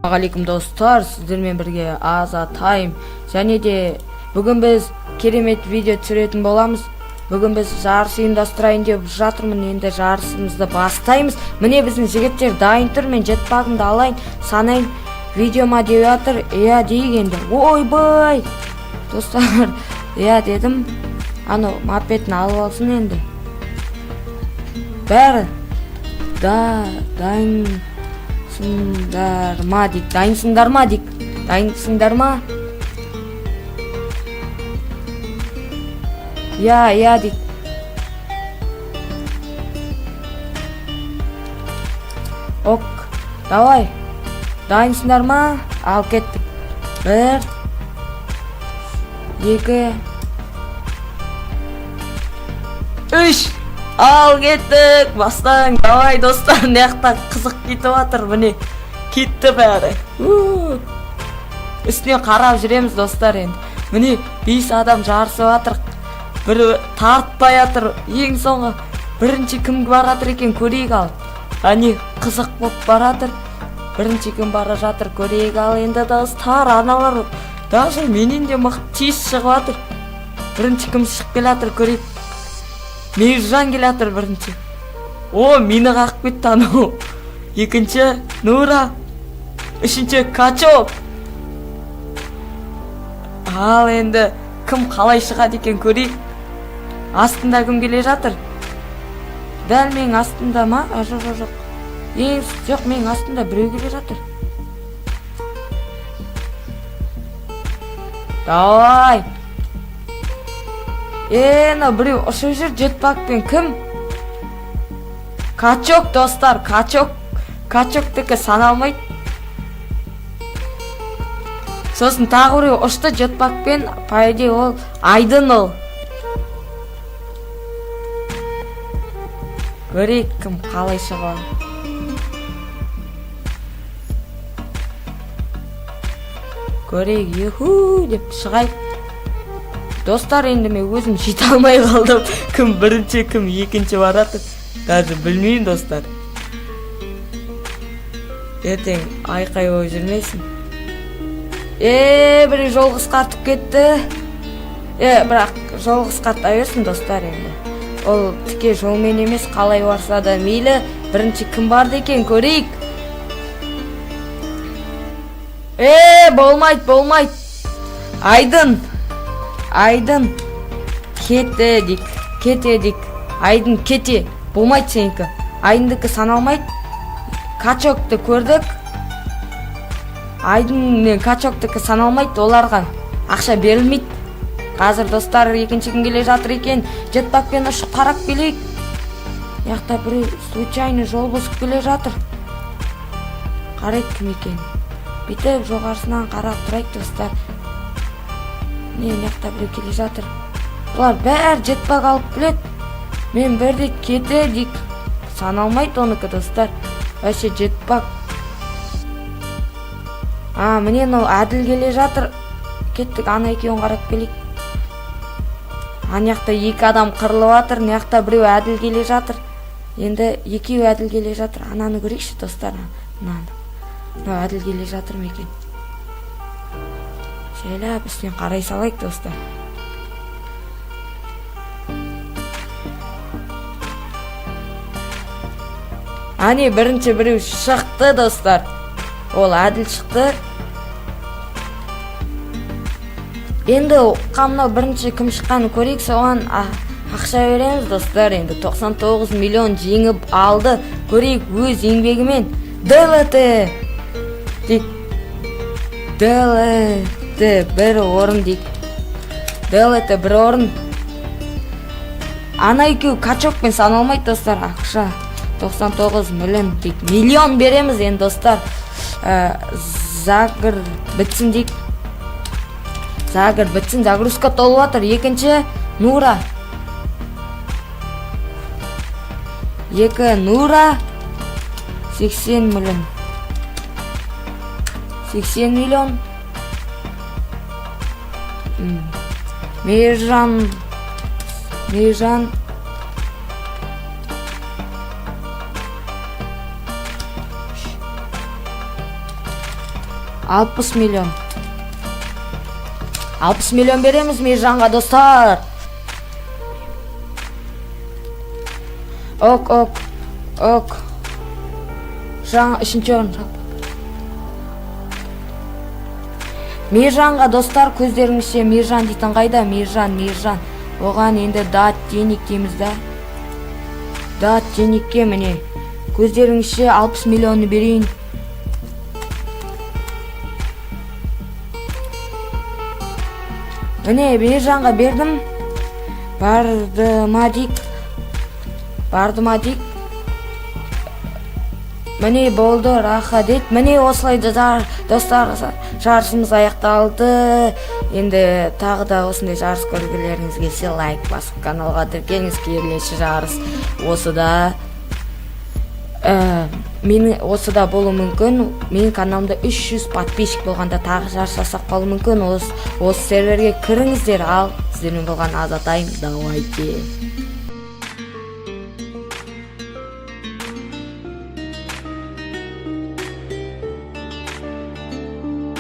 Алейкум, достар! Сіздермен бірге Аза Тайм. Және де бүгін біз керемет видео түсіретін боламыз. Бүгін біз жарыс ұйымдастырайын деп жатырмын. Енді жарысымызды бастаймыз. Міне, біздің жігіттер дайын тұр. Мен джетпагымды алайын, санайын. Видео ма деп жатыр. Иә дейік енді. Ойбай, достар, иә дедім. Анау мопедін алып алсын енді. Бәрі да дайынсыңдар ма дейік, дайынсыңдар ма дейік, дайынсыңдар ма? Иә, иә дейік. Ок, давай, дайынсыңдар ма? Ал кеттік. Бір, екі, үш, ал кеттік, бастаң. Давай, достар, мына жақта қызық кетіп жатыр. Міне, кетті бәрі. У! Үстіне қарап жүреміз, достар. Енді міне, бес адам жарысып жатыр, бірі тартпай жатыр. Ең соңғы бірінші кім баратыр екен, көрейік. Ал әне, қызық болып баратыр. Бірінші кім бара жатыр, көрейік. Ал енді, достар, аналар даже менен де мықты, тез шығып жатыр. Бірінші кім шығып келе жатыр, көрейік. Мейіржан келе жатыр бірінші. О, мені қағып кетті анау. Екінші Нура, үшінші Качок. Ал енді кім қалай шығады екен, көрейік. Астында кім келе жатыр? Дәл менің астымда ма? А, жоқ, жоқ, жоқ, ең жоқ, менің астымда біреу келе жатыр. Давай, е, мынау біреу ұшып жүр джетпакпен. Кім? Качок, достар, качок. Качоктікі саналмайды. Сосын тағы біреу ұшты джетпакпен. По идее, ол Айдын. Ол көрейік, кім қалай шығады. Көрейік. Юху деп шығайық, достар. Енді мен өзім жете алмай қалдым. Кім бірінші, кім екінші барады, даже білмеймін, достар. Ертең айқай болып жүрмесін. Е, біреу жол қысқартып кетті. Е, бірақ жол қысқарта берсін, достар. Енді ол тіке жолмен емес, қалай барса да мейлі. Бірінші кім барды екен, көрейік. Е, болмайды, болмайды. Айдын, Айдын, кете дейік, кете дейік. Айдын, кете, болмайды сенікі. Айдындікі саналмайды. Качокты көрдік. Айдын мен Качоктікі саналмайды, оларға ақша берілмейді. Қазір, достар, екінші кім келе жатыр екен, джетпакпен ұшып қарап келейік. Мына жақта біреу случайно жол бұзып келе жатыр. Қарайық, кім екен. Бүйтіп жоғарысынан қарап тұрайық, достар. Міне, мына жақта біреу келе жатыр. Бұлар бәрі джетпак алып келеді. Мен бір рет кете дейік. Саналмайды оныкі, достар, вообще джетпак. А, міне, мынау Әділ келе жатыр. Кеттік, ана екеуін қарап келейік. Ана жақта екі адам қырылып жатыр. Мына жақта біреу Әділ келе жатыр. Енді екеуі Әділ келе жатыр. Ананы көрейікші, достар, мынаны. Мынау Әділ келе жатыр ма екен? Жайлап үстінен қарай салайық, достар. Әне, бірінші біреу шықты, достар. Ол Әділ шықты. Енді мынау бірінші кім шыққанын көрейік, соған ақша береміз, достар. Енді 99 миллион жеңіп алды. Көрейік өз еңбегімен. ДЛТ дейік, ДЛТ бір орын дейік, ДЛТ бір орын. Ана екеуі качокпен саналмайды, достар. Ақша 99 миллион дейік, миллион береміз енді, достар. Загр бітсін дейік, загр бітсін, загрузка толып жатыр. Екінші Нура, екі Нура, 80 миллион, 80 миллион. Мейіржан, Мейіржан. 60 миллион. 60 миллион береміз Мейіржанға, достар. Ок, ок, ок. Жаңа үшінші орын. Мейіржанға, достар, көздеріңізше, Мейіржан дейтін қайда? Мейіржан, Мейіржан. Оған енді дать денег дейміз да. Дать денегке, міне. Көздеріңізше, 60 миллионны берейін. Міне, Мейіржанға бердім. Барды ма дейік? Барды ма дейік? Міне, болды, рахат ет. Міне, осылай да, достар, жарысымыз аяқталды. Енді тағы да осындай жарыс көргілеріңіз келсе, лайк басып, каналға тіркеліңіз. Келесі жарыс осыда, менің осыда болуы мүмкін. Менің каналымда 300 подписчик болғанда тағы жарыс жасап қалуы мүмкін. Осы серверге кіріңіздер. Ал сіздермен болған Азатайым. Давайте.